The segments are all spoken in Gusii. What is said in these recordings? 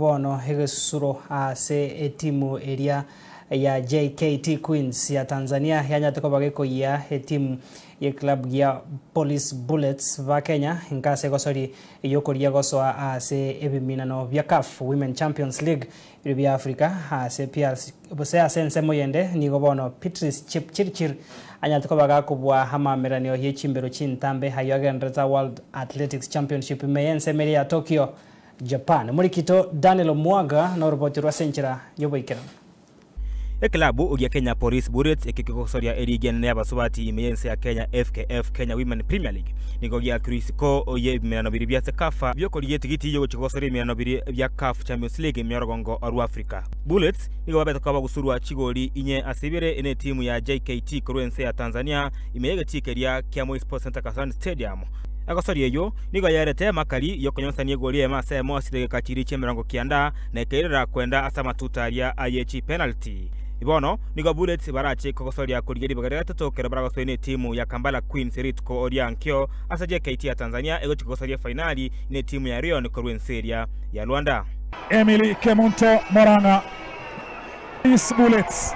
Bono egesusuro ase etimu eria ya JKT Queens ya Tanzania yanyarete koba gekoyia etimu y'eclub gia Police Bullets ba Kenya inka ase egosori y'okoria gosoa ase ebiminano bia CAF Women Champions League erio bia Africa ase PRC gose ase ensemo yende nigo bono Beatrice Chepchirchir anyarete koba gakobua amameranio ye chimbero chintambe ayio agenderete World Athletics Championship ime y'ensemo eria ya Tokyo Japan. Omorikito Daniel Omwaga noroboti rw'ase enchera y'oboikeranu. Eklabu gia Kenya Police Bullets ekio kegosoria erigi enene y'abasubati ime y'ense ya Kenya FKF Kenya Women Premier League nigo giakirwe isiko y'ebimerano biria bia CECAFA biokorigia etigiti y'ogochia gosoria ebimerano biria bia CAF Champions League ime y'orogongo rwa Africa. Bullets nigo babete koba bagosurwa chigori inye ase ibere n'etimu ya JKT korwa ense ya Tanzania ime y'egetii keria kia Moi Sports Centre Kasarani Stadium. Egosoria eyio nigo yaerete amakari y'okonyonsania egori eyemo ase eyemo ase chidageka chiria chi'emerongo kianda, na ekairera kwenda ase amatuta aria aye chipenalty. Bono nigo Bullets barache kogosoria korigia ribaga ria gatato ekero baragosoe netimu ya Kampala Queens rituko ria ankio ase JKT ya Tanzania egochia kogosoria efainali netimu ya Rayon korwa ense eria ya Rwanda. Emily Kemunto Morang'a Police Bullets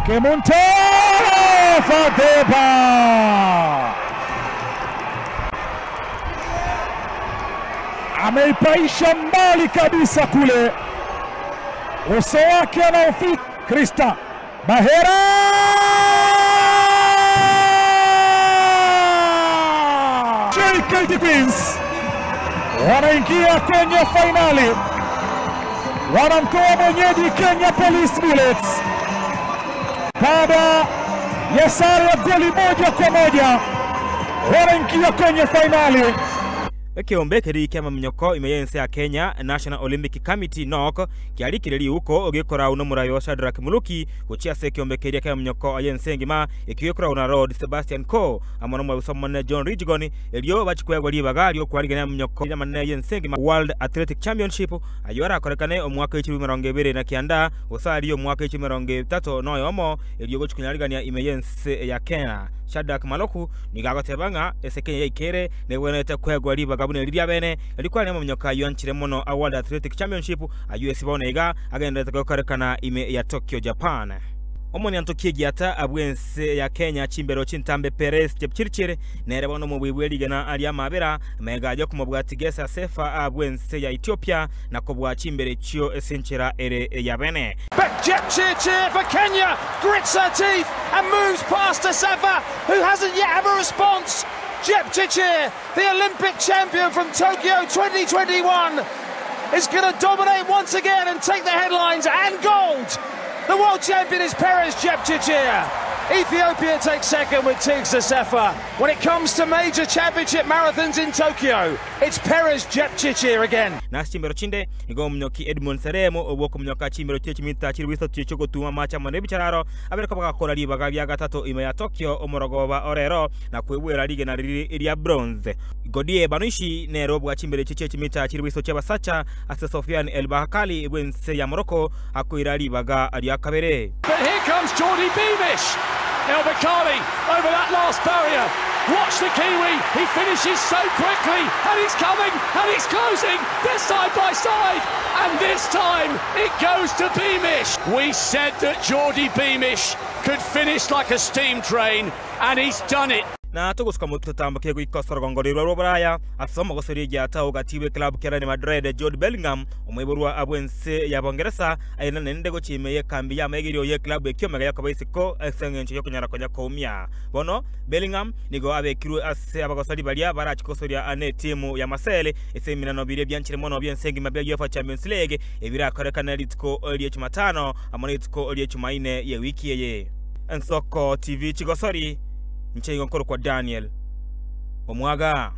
Kemunto Fadeba ameipaisha mbali kabisa kule, uso wake anaofi Krista Bahera JKT Queens wanaingia kwenye fainali, wanamtoa mwenyeji Kenya Police Bullets baada ya sare ya goli 1-1, wanaingia kwenye fainali. Ekeombe keria ki'amaminyoko ime y'ense ya Kenya, National Olympic Committee, NOC, kiarikire riuko gekorau nomorai o Shadrack Muluki gochia ase ekeombe keria ki'amaminyoko y'ense engima ekio gekorau na Lord Sebastian Coe amo nomobisa omonene John Ridgegon erio bachie koegwa ribaga ri'okwarigania amaminyoko amanene y'ense engima World Athletic Championship ayio arakorekane omwaka w'echilifu 29 gose aria omwaka w'echilifu 31 erio gochia konyarigania ime y'ense ya Kenya. Shadrack Maloku nigo agoteba ng'a ase Kenya yaikere Negwenerete kwegwa ribaga buna eri riabene, rikware amaminyoka ayio anchire mono a World Athletic Championship, ayio ase bono iga agendererete gokorekana ime ya Tokyo, Japan. Omonyantoki egiata bw'ense ya Kenya chimbero chintambe Peres Jepchirchir nere bono omobui bwe rigena ri'amabera mega y'okomobua Tigesa Assefa bw'ense ya Ethiopia na kobua chimbero echio ase enchera ere eyabene. But Jepchirchir for Kenya grits her teeth and moves past Assefa, who hasn't yet have a response. Jepchirchir, the Olympic champion from Tokyo 2021, is going to dominate once again and take the headlines and gold. The world champion is Peres Jepchirchir. Ethiopia takes second with Tigst Assefa. When it comes to major championship marathons in Tokyo, it's Peres Jepchirchir again. Na ase chimbero chinde nigo omonyoki Edmund Seremo obw'okomonyoka chimbero chie chimita chilifu isato chi'ogotuma amache amo nebichararo abereka bagakora ribaga ria gatato ime ya Tokyo omorogoba o rero na kwegwera rigena riria ria bronze. Godie Banushi nere obwa chimbero echio chie chimita chilifu isato chi'abasacha ase Sofiane El Bahakali bw'ense ya Morocco akoira ribaga ria kabere. But here comes Geordie Beamish. El Bakkali over that last barrier. Watch the Kiwi. He finishes so quickly and he's coming and he's closing. They're side by side. And this time it goes to Beamish. We said that Geordie Beamish could finish like a steam train and he's done it. Na togosuka motwe totamboke goika ase orogongo rorwa rwa Boraya, ase omogosoria egiata ogati bw'eklabu kia Real Madrid Jude Bellingham, omoiborwa bw'ense ya Bongeresa, aye naende gochia ime y'ekambi y'amaigerio y'eklabu ekiomega yakoba isiko ase engencho y'okonyara konya koumia. Bono Bellingham nigo abekirwe ase abagosori baria barachie kogosoria n'etimu ya Marseille ase ebiminano biria bianchire mono bi'ense engima bia UEFA Champions League ebirakorekane rituko rie Jumatano amo nerituko rie Jumaine y'ewiki eye. Ensoko TV chigosori, inche igo nkorokwa Daniel Omwaga.